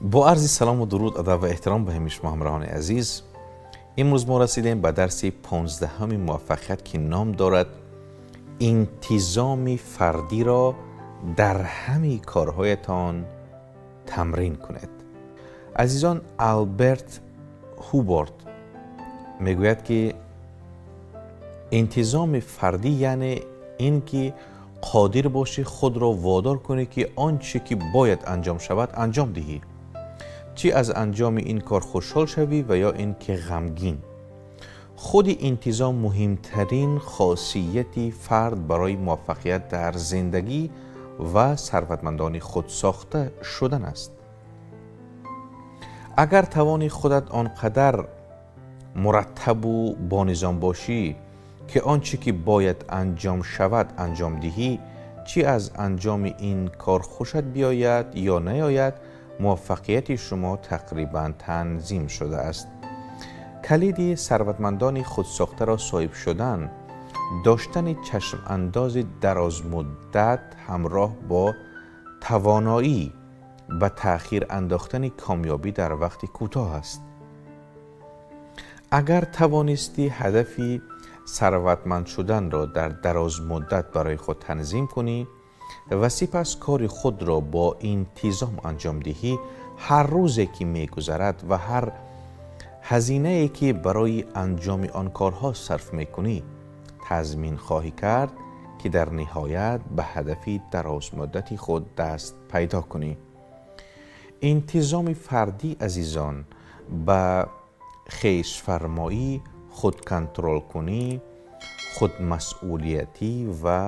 Бо арзи салому дуруд, адаб ва эҳтиром ба ҳамаи шумо ҳамроҳони азиз, имрӯз мо расидем ба дарси 15-уми муваффақият, ки ном дорад интизоми фардиро дар ҳамаи корҳоятон тамрин кунед. Азизон, Алберт Ҳуббард мегӯяд, ки интизоми фардӣ яъне ин ки қодир бошӣ худро водор кунӣ, ки он чӣ ки бояд анҷом шавад анҷом диҳӣ, чӣ аз анҷоми ин кор хушҳол шавӣ ва ё ин ки ғамгин. Худи интизом муҳимтарин хосияти фард барои муваффақият дар зиндагӣ ва сарватмандони худсохта шудан аст. Агар тавони худат он қадар мураттабу бонизом бошӣ, ки он чӣ ки бояд анҷом шавад анҷом диҳӣ, чӣ аз анҷоми ин кор хушат биёяд ё наёяд, муваффақияти шумо тақрибан танзим шудааст. Калиди сарватмандони худсохтаро соҳиб шудан доштани чашмандози дарозмуддат ҳамроҳ бо тавоноӣ ба таъхир андохтани комёбӣ дар вақти кӯтоҳ аст. Агар тавонистӣ ҳадафи сарватманд шуданро дар дарозмуддат барои худ танзим кунӣ ва сипас кори худро бо интизом анҷом диҳӣ, ҳар рӯзе ки мегузарад ва ҳар ҳазинае ки барои анҷоми он корҳо сарф мекунӣ, тазмин хоҳӣ кард, ки дар ниҳоят ба ҳадафи дарозмуддати худ даст пайдо кунӣ. Интизоми фардӣ, азизон, ба хешфармоӣ, худконтролкунӣ, худмасъулиятӣ ва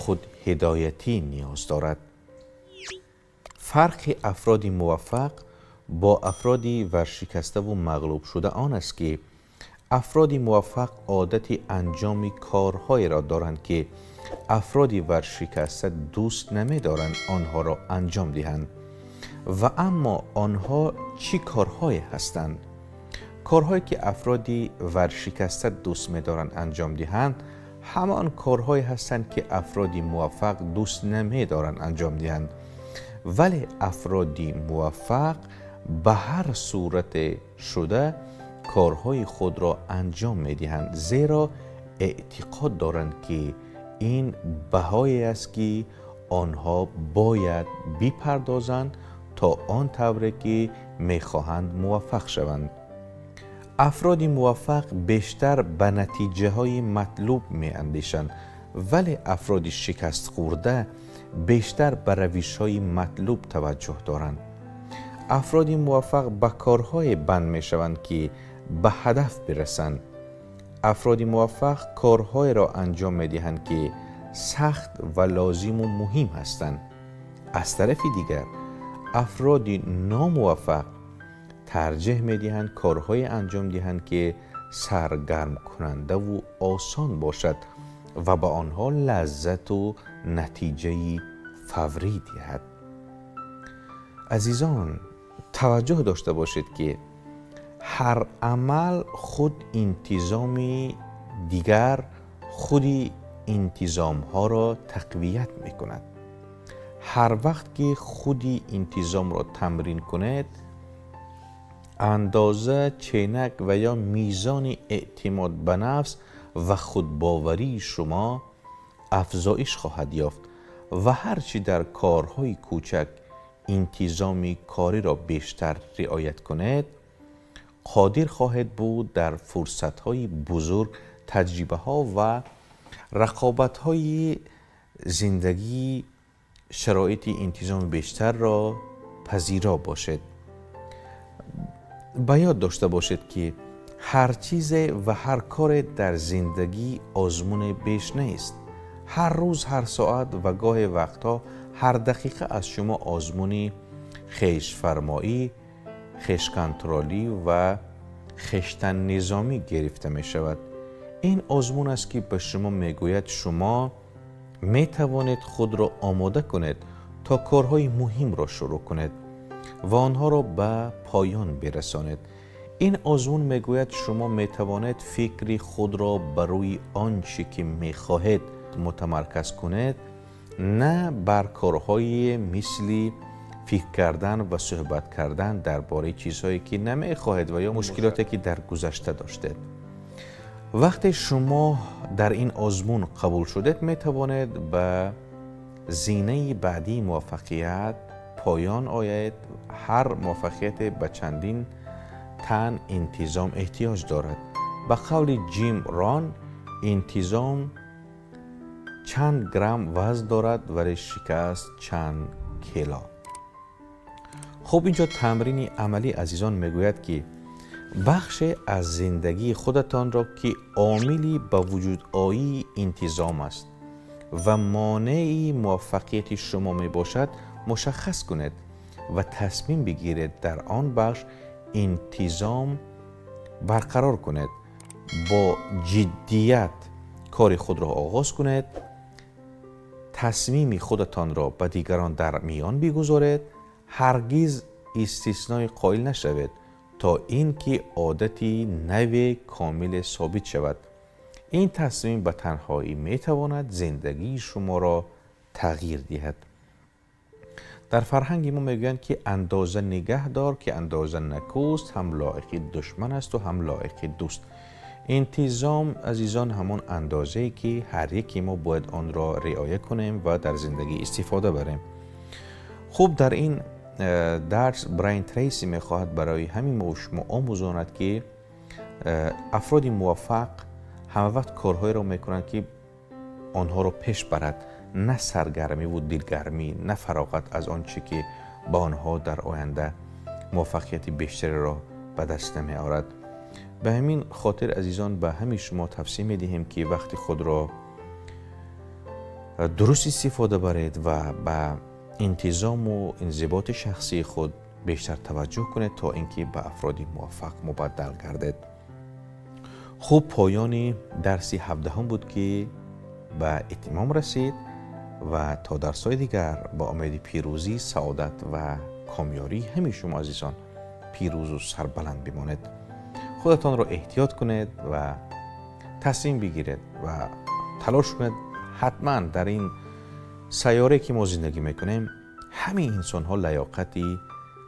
худҳидоятӣ ниёз дорад. Фарқи афроди муваффақ бо афроди варшикаставу мағлуб шуда он аст, ки афроди муваффақ одати анҷоми корҳоеро доранд, ки афроди варшикаста дӯст намедоранд онҳоро анҷом диҳанд. Ва аммо онҳо чӣ корҳое ҳастанд? Корҳое ки афроди варшикаста дӯст медоранд анҷом диҳанд, ҳамон корҳое ҳастанд, ки афроди муваффақ дӯст намедоранд анҷом диҳанд. Вале афроди муваффақ ба ҳар сурате шуда корҳои худро анҷом медиҳанд, зеро эътиқод доранд, ки ин баҳое аст, ки онҳо бояд бипардозанд то он тавре ки мехоҳанд муваффақ шаванд. Афроди муваффақ бештар ба натиҷаҳои матлуб меандешанд, вале афроди шикастхӯрда бештар ба равишҳои матлуб таваҷҷӯҳ доранд. Афроди муваффақ ба корҳое банд мешаванд, ки ба ҳадаф бирасанд. Афроди муваффақ корҳоеро анҷом медиҳанд, ки сахт ва лозиму муҳим ҳастанд. Аз тарафи дигар, афроди номуваффақ тарҷеҳ медиҳанд корҳое анҷом диҳанд, ки саргармкунандаву осон бошад ва ба онҳо лаззату натиҷаи фаврӣ диҳад. Азизон, таваҷҷӯҳ дошта бошед, ки ҳар амал худ интизоми дигар худи интизомҳоро тақвият мекунад. Ҳар вақт ки худи интизомро тамрин кунед, андоза, ченак ва ё мизони эътимод ба нафс ва худбоварии шумо афзоиш хоҳад ёфт ва ҳарчи дар корҳои кӯчак интизоми кориро бештар риоят кунед, қодир хоҳед буд дар фурсатҳои бузург, таҷрибаҳо ва рақобатҳои зиндагӣ шароити интизоми бештарро пазиро бошед. Ба ёд дошта бошед, ки ҳар чизе ва ҳар коре дар зиндагӣ озмуне беш нест. Ҳар рӯз, ҳар соат ва гоҳе вақтҳо ҳар дақиқа аз шумо озмуни хешфармоӣ, хешконтролӣ ва хештаннизомӣ гирифта мешавад. Ин озмун аст, ки ба шумо мегӯяд, шумо метавонед худро омода кунед то корҳои муҳимро шурӯъ кунед ва онҳоро ба поён бирасонед. Ин озмун мегӯяд, шумо метавонед фикри худро ба рӯи он чӣ ки мехоҳед мутамарказ кунед, на бар корҳои мисли فکر کردن و صحبت کردن درباره چیزهایی که نمیخواهید و یا مشکلاتی که در گذشته داشتید. وقتی شما در این آزمون قبول شدید میتوانید به زینه بعدی موفقیت پایان آید. هر موفقیت به چندین تن انتظام احتیاج دارد. به قول جیم ران، انتظام چند گرم وزن دارد ولی شکست چند کیلو. خب اینجا تمرین عملی عزیزان میگوید که بخش از زندگی خودتان را که عاملی به وجود آیی انتظام است و مانع موفقیت شما می باشد مشخص کنید و تصمیم بگیرید در آن بخش انتظام برقرار کنید. با جدیت کار خود را آغاز کنید. تصمیم خودتان را به دیگران در میان بگذارید. هرگز استثنای قائل نشوید تا اینکه عادتی نو کامل ثابت شود. این تصمیم به تنهایی میتواند زندگی شما را تغییر دهد. در فرهنگ ما میگویند که اندازه نگه دار که اندازه نکوست، هم لایق دشمن است و هم لایق دوست. انتظام عزیزان همان اندازه‌ای که هر یکی ما باید آن را رعایت کنیم و در زندگی استفاده بریم. خوب در این درس براین تریسی میخواهد برای همین ما شما آموزاند که افراد موفق همه وقت کارهایی را میکنند که آنها را پیش برد، نه سرگرمی و دلگرمی، نه فراغت از آنچه که با آنها در آینده موفقیت بیشتری را به دست می آورد. به همین خاطر عزیزان به همین شما توصیه می دهیم که وقت خود را درست استفاده برید و به انتظام و انضباط شخصی خود بیشتر توجه کنید تا اینکه به افراد موفق مبدل گردید. خوب پایان درس 17 بود که به اتمام رسید و تا درس‌های دیگر با امید پیروزی، سعادت و کامیاری همین شما عزیزان پیروز و سربلند بمانید. خودتان را احتیاط کنید و تصمیم بگیرید و تلاش کنید. حتما در این سیاره که ما زندگی میکنیم همه انسان ها لیاقتی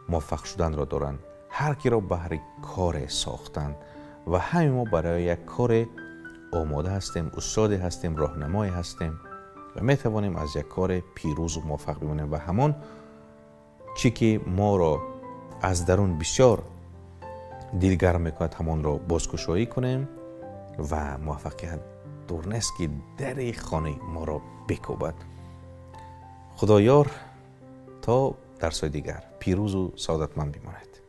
موفق شدن را دارند. هر کی را بهر کار ساختند و همه ما برای یک کار آماده هستیم، استاد هستیم، راهنمای هستیم و می توانیم از یک کار پیروز و موفق بمانیم و همان چی که ما را از درون بسیار دلگرم میکند همان را بازگشایی کنیم و موفقیت دور نیست که در خانه ما را بکوبد. خدایار تا درس‌های دیگر پیروز و سعادتمند بمانید.